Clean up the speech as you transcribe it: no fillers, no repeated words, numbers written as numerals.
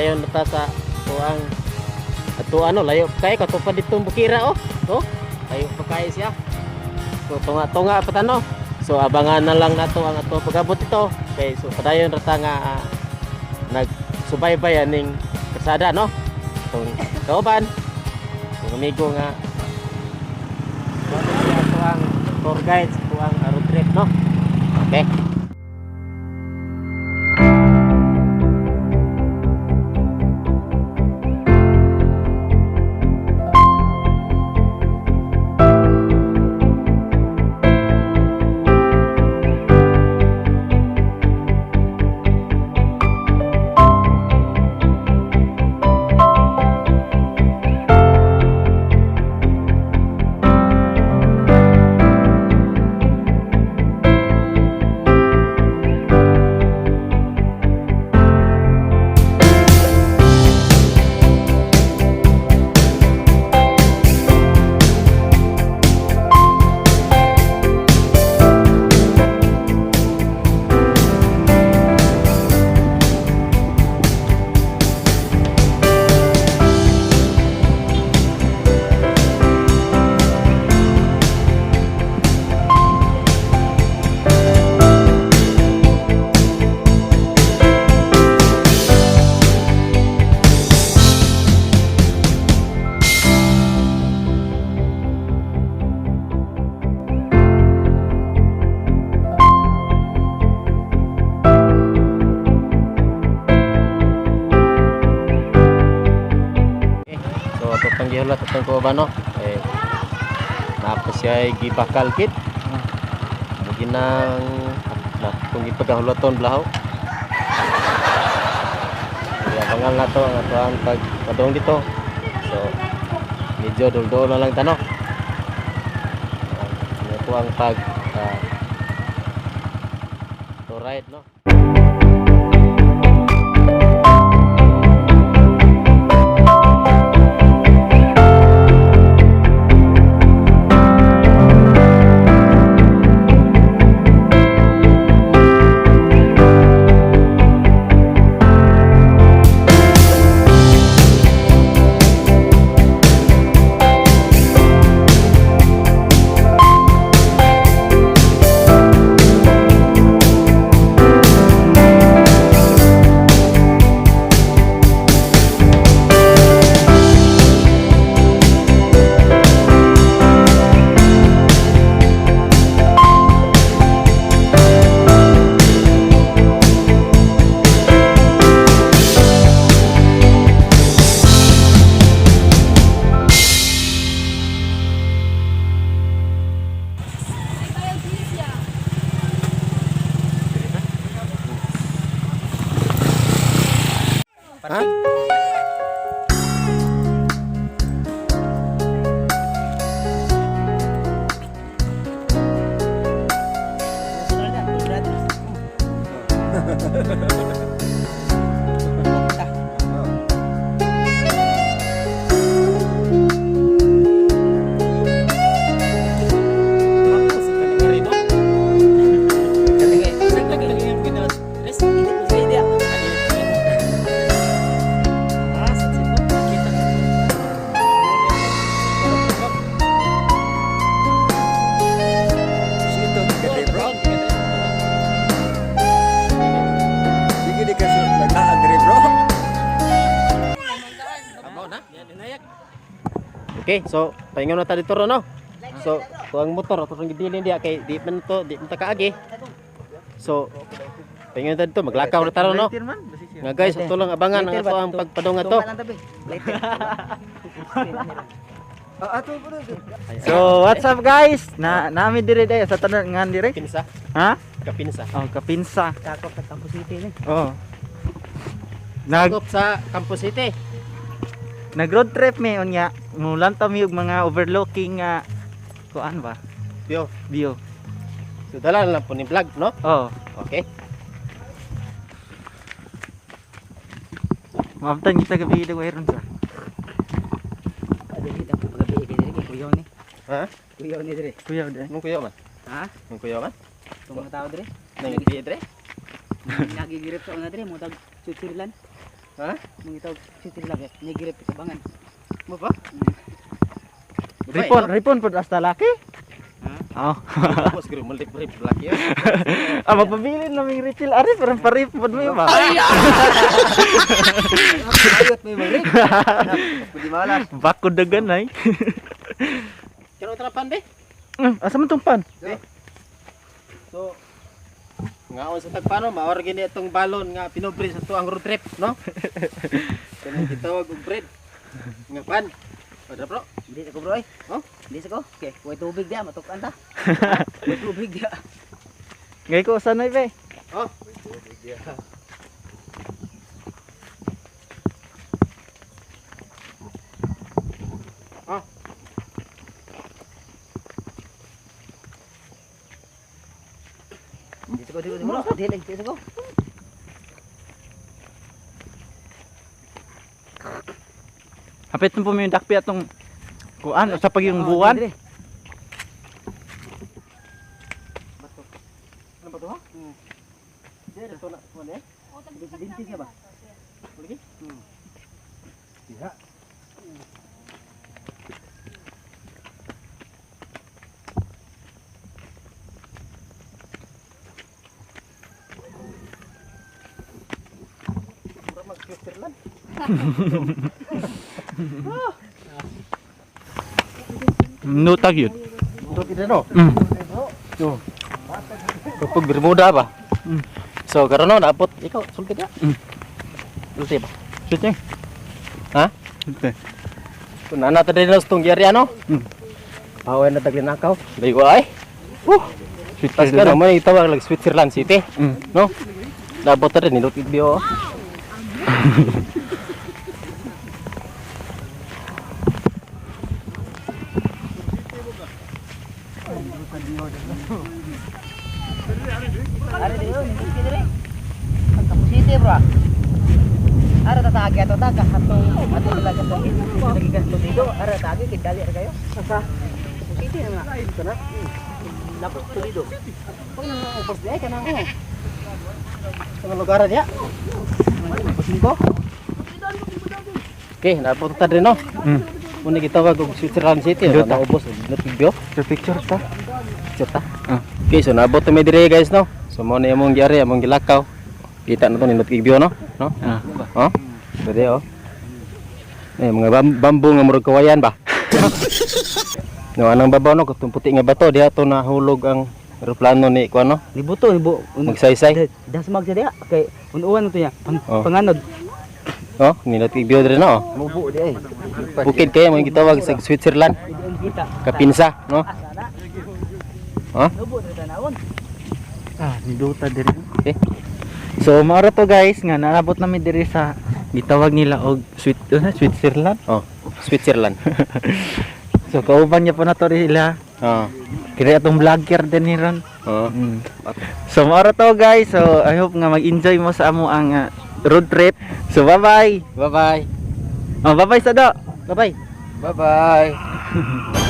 padayon na ta sa tuang ato ano, layo pa kay kato pa ditong bukira oh. To, layo pa kay siya. So tunga-tunga pa ta, no. So abangan na lang nato ang ato pag-abot ito. Okay, so padayon ra ta nga nagsubaybay aning kasada, no. Kung kauban, kung amigo nga siya ato ang tour guide sa tuang road trip, no. Okay. Okay. So ato pang gihulat atong kauban, no. Eh napa siya ay gibakal kit. Muginang na kung ipagahulaton blaho. Kaya abangan na to ang ato ang pagpadong dito. So medyo duldul na lang tano. Ito ang pag to ride, no. Ha? Sito ka diri, bro. Sige di ka naglaan diri, bro. Okay, so pahinga na ta dito ro, no. So, kuang motor ato rong gibilin diya kay di man to, di man ta kaagi. So, pahinga na ta dito, maglakaw na ta ro, no. Nga guys, ato lang abangan ang ato ang pagpadong ato. So, what's up guys? Na nami dire day sa tanan ngan dire. Pinsa, Ha? kapinsa. Oh, kapinsa. Sakop sa Campus City ni. Oh. Nag Sakop sa Campus City. Nag road trip mi unya. Mulantaw mi og mga overlooking nga kuan ba? Yo. View. So dala na lang po ni vlog, no? Oh, Okay. maabtan kita gabi dagway ron sa. Adili ta pagabi dire kay kuyaw ni. Ha? Kuyaw ni dire. Kuya day. Nung kuya man? Ha? Nung kuya man? Itong mga tao dire. Nang dire? Nagigirip sa una dire mo tag Switzerland. Ha? Mangitawag Switzerland eh. Nigirip sa bangan. Mo ba? Ripon, ripon pod hasta laki. Oh. Tapos gro multi rip laki. Ah, mapabilin naming refill ari parang parip pod mo ba? Ayot may mga rin. Pwede malas. Bako dagan ay. Kano trapan be? Asa man tong pan? So ngaon sa tagpano maor gini itong balon nga pinobre sa tuang road trip, no? Kanang gitawag og bread. Nga pan. Padra bro. Hindi sa ko bro eh. Oh? Hindi sa ko. Okay, way tubig dia matukan ta. Way tubig dia. Ngay ko usan ay be. Oh. Ah. Hindi sa ko, di ko bro. Dili, di sa ko. Hapit na po may dakpi atong kuan sa pag yung Oh, buwan. dili. Bato. Ano ba to ha? Dire to na kuan eh. Dinti siya ba? Lagi? Diha. Mura mag Switzerland. Nutag yun. Ito kita no. Mm. So. Kapag Bermuda ba? Mm. So karon no naabot ikaw sulti ka. Sulti ba? Sulti. Ha? Sulti. Kung na natin din sa tong gyari ano? Mm. Paway na taglinakaw. Layo ay. Tas Switzerland. karon mo itawag lag Switzerland City. No? Naabot na rin nilot igbiyo. Are di yun, hindi diri. Ang kapusite bro. Ara tatagi ato ta kahato ato talaga to. Lagi ka dito, ara tagi kay dali ra kayo. Sa kapusite na nga. Kana. Lapos tulido. Pag nang ubos di ay kanang oh. Sa mga lugar niya. Ko. Okay, naabot ta din no. Muna gitawag og Switzerland City. Dito. Na ubos nilot igbiyo. Picture picture ta. Picture ta. Ah. Okay, so naabot ta mi dire guys no. So mo na imong gyari among gilakaw. Kita na to nilot igbiyo no. No? Ah. Oh. Pwede oh. Eh, mga bambu nga murag kawayan ba? No, anang babaw no, katong puti nga bato diha to nahulog ang eroplano ni kuan no. Nibuto nibo. Magsaysay. Dasmag siya diha kay unuan to niya. Pang, Oh. Panganod. Oh, nilot igbiyo dire no. Mubo di ay. Bukid kayo mga gitawag sa Switzerland, Ang kita. Kapinsa, no? Asana. Ha? Nubo diri tanawon. Ah, niduta diri. Okay. So maura to guys nga naabot nami diri sa gitawag nila og Sweet ano, Switzerland. Oh, Switzerland. So kauban niya po na to sila. Oh. Kaya atong vlogger din ni ron. Oh. So maura to guys. So I hope nga mag-enjoy mo sa amo ang road trip. So bye-bye. Bye-bye. Oh, bye-bye sa do. Bye-bye. Bye-bye.